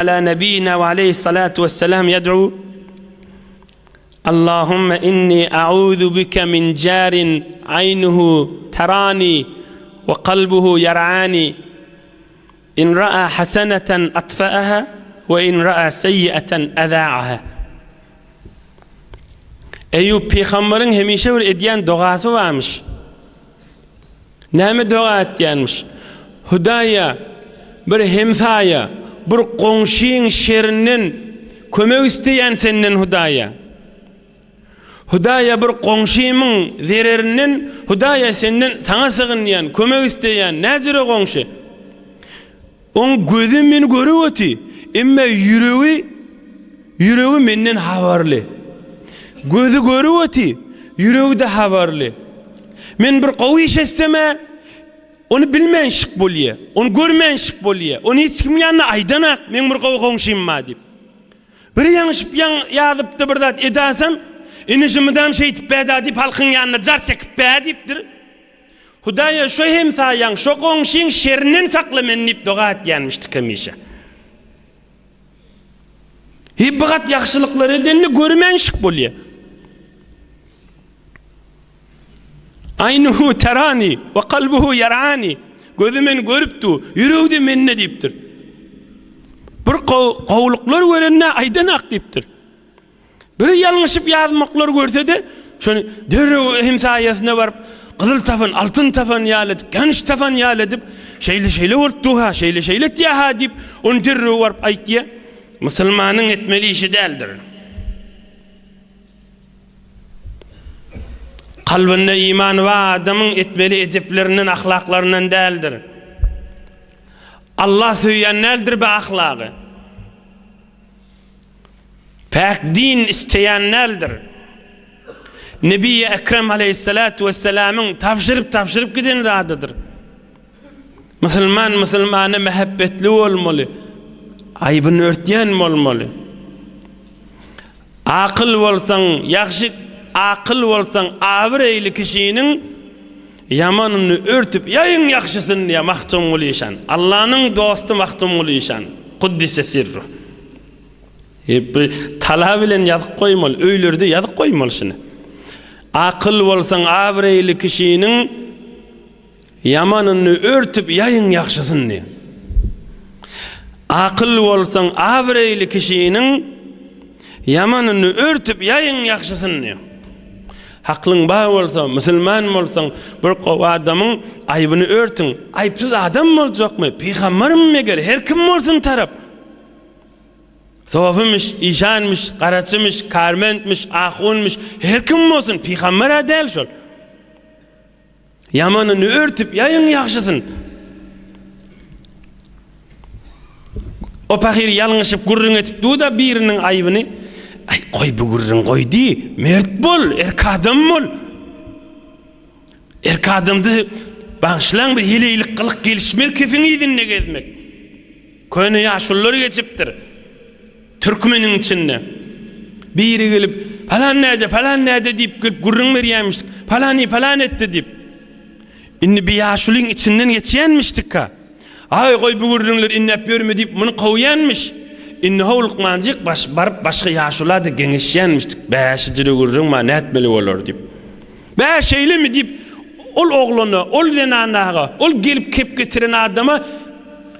Ala nebiyina we aleyhissalatu vesselam yed'u Allahümme inni a'udhu bike min jarin aynuhu terani ve kalbuhu yer'ani in ra'a haseneten atfa'aha ve in ra'a seyyiaten eza'aha Eýýup pygamberiň hemişe bir edýän dogasy barmyş. Näme doga etýänmiş? Hudaýa, bir hemsaýa, bir goňşyň şerinden kömek isleýän senden Hudaýa. Hudaýa bir goňşymyň zererinden Hudaýa senden saňa sygynýan, kömek isleýän, näjüre goňşy? Oň gözi meni görüp oty, emma ýüregi, ýüregi menden habarly. Gözi görüp oty, ýüregi-de habarly. Men bir gowy iş etsem-ä, ony bilmänşik bolýa, ony görmänşik bolýa, ony hiç kimiň ýanynda aýdanak, meň bir gowy goňşym bar diýip. Bir ýaňyşyp ýaň ýazypdy bir zat edasam, ine şu mydam şeýdip bä-da diýip halkyň ýanynda jar çekip bä diýipdir. Hudaýa şo hemsaýaň, şo goňşyň şerinden sakla meni diýip doga etýänmişdik hemişe. Hi bir gat ýagşylyklar edende görmänşik bolýa. Aýnuhu terani we kalbuhu ýarani. Gözi meni görüp du, ýüregi-de mende diýipdir. Bir gowulyklar görende aýdanak diýipdir. Biri ýalňyşyp ýazmaklar görse-de, şony derrew hemsaýasyna baryp, gyzyl tapan, altyn tapan ýaly edip, gänç tapan ýaly edip, şeýle-şeýle bolup dur-ha, şeýle-şeýle etýär-ha diýip, ony derrew baryp aýtýar. Musulmanyň etmeli işi däldir. Kalbynda iman bar adamyň etmeli edeplerinden, ahlaklaryndan däldir. Allah söýýän däldir bu ahlagy. Päk din isleýän däldir. Nebi Ekrem aleýhissalatu wessalamyň tabşyryp-tabşyryp giden zadydyr. Musulman musulmana mähebbetli bolmaly. Aýbyny örtýän bolmaly. Akyl bolsaň, ýagşy akyl bolsaň, abyreýli kişiniň ýamanyny örtüp, ýaýyň ýagşysyny diýýär Magtymguly işan. Allanyň dosty Magtymguly işan. Kuddise sirruh. Bir tala bilen ýazyp goýmaly, öýlerde ýazyp goýmaly şuny. Akyl bolsaň abraýly kişiniň ýamanyny örtüp ýaýyň ýagşysyny diýýär. Akyl bolsaň abraýly kişiniň ýamanyny örtüp ýaýyň ýagşysyny diýýär. Haklyň bar bolsa, musulman bolsaň, bir gowy adamyň aýbyny örtüň. Aýypsyz adam boljakmy? Pygambermi meger? Her kim bolsun tarap. Sofymyş, işanmyş, garaçymyş, karmentmiş, ahunmyş, her kim bolsun, pygamber-ä däl şol. Ýamanyny örtüp, ýaýyň ýagşysyn. O pahyr ýalňyşyp gürrüň etip dur-da biriniň aýbyny, Aý, goý bu gürrüň, goý diý, mert bol, erk adam bol. Erk adamda bagyşlaň bir heleýlik gylyk gelişmez kefiň yzynda gezmek. Köne ýaşulular geçipdir. Türkmeniň içinde. Biri gelip, palan näde, palan näde diýip gelip gürrüň berýärmişdik. Palany palan etdi diýip. Indi bir ýaşulyň içinden geçýänmişdik-ka. Aý, goý bu gürrüňleri indäp ýörme diýip muny kowýanmyş. Indi howlukmanjyk baş baryp başga ýaşula-da geňeşýänmişdik. Bäşijire gürrüň bar, nätmeli bolar diýip. Bä, şeýlemi diýip, ol oglana, ol zenanaga, ol gelip kep getiren adama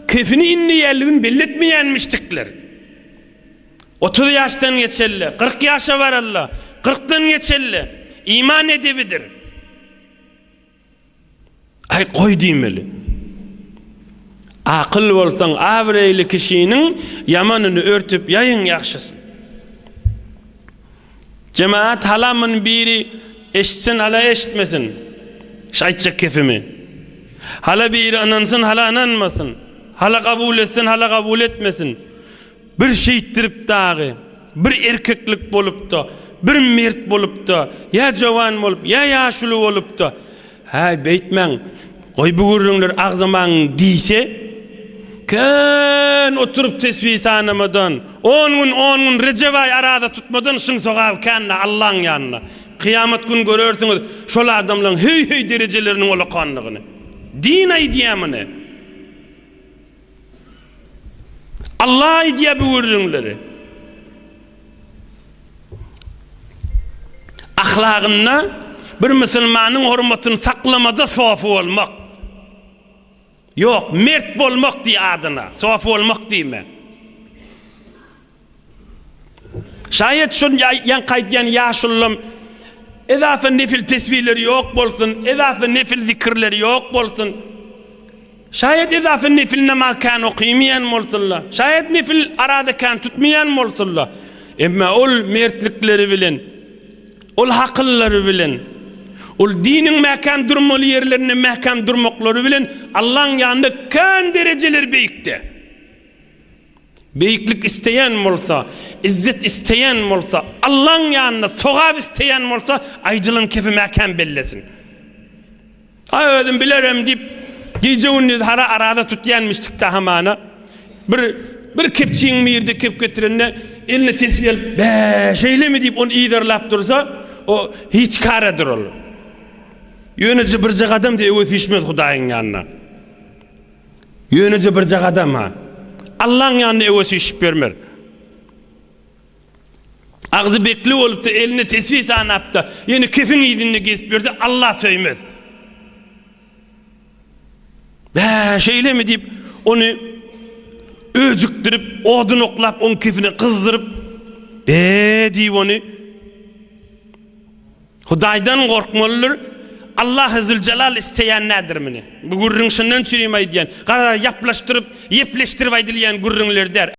kefini inleýänligini belli etmeýänmişdikler. 30 ýaşdan geçelle, 40 ýaşa baralla, kyrkdan geçelle, iman edebidir. Aý, goý diýmeli. Akyl bolsaň, abraýly kişiniň ýamanyny örtüp ýaýyň ýagşysyn. Jemaat hala muny biri eşitsin hala eşitmesin. Şu aýtjak kepimi. Hala biri ynansyn hala ynanmasyn. Hala kabul etsin hala kabul etmesin. Bir şeýtdirip dagy, bir erkeklik bolupda, bir mert bolupda, ýa jowan bolup, ýa ýaşuly bolupda, Häý, beýtmäň, goý bu gürrüňleri agzamaň diýse, kän oturyp tesbih sanamadan, on gün, on gün Rejep aýy araza tutmadan şuň sogaby kän-dä Allaň ýanynda. Kyýamat gün görersiňiz şol adamlaryň heý-heý derejeleriniň olakandygyny. Din aýdýar muny. Allah aýdýar bu gürrüňleri. Ahlagynda bir musulmanyň hormatyny saklamada sofy bolmak. Ýok, mert bolmak diý adyna, sofy bolmak diýme. Şaýat şol ýaňky aýdýan ýaşululam ezafa nefil tesbihleri ýok bolsun, ezafa nefil zikirleri ýok bolsun. Şaýat ezafa nefil namaz kän okymaýan bolsunla, şaýat nefil arada kän tutmaýan bolsunla. Emma ol mertlikleri bilen, ol hakyllary bilen, ol diniň mäkäm durmaly ýerlerinde mäkäm durmaklary bilen Allaň ýanynda kän derejeleri beýikde. Beýiklik isleýän bolsa, izzet isleýän bolsa, Allaň ýanynda sogap isleýän bolsa, aýdylan kefi mäkäm bellesin. Aý özüm bilerem diýip, gije-gündiz hara araza tutýanmyşdyk-da hamana. Bir bir kepçiň birde kep getirende eline tesbi alyp, Bä, şeýlemi diýip ony yzarlap dursa, o hiç karadyr ol. Ýöneje birje gadam diýe öwez düşmez Hudaýyň ýanyna. Ýöneje birje gadam-ha. Allaň ýanynda öwe süýşüp ýörmer. Agzy bekli bolupdy, eline tesbih sanapdy, ýöne kefiň yzynda gezip ýörse, Alla söýmez. Bä, şeýlemi diýip, ony öjükdirip, odun oklap, oň kefine gyzdyryp, be diýip ony Hudaýdan gorkmalydyr. Allahy Züljelal isleýän nädir muny? Bu gürrüň şundan üçinem aýdýan. Garaz ýaplaşdyryp, ýepleşdirip aýdylýan gürrüňler däl.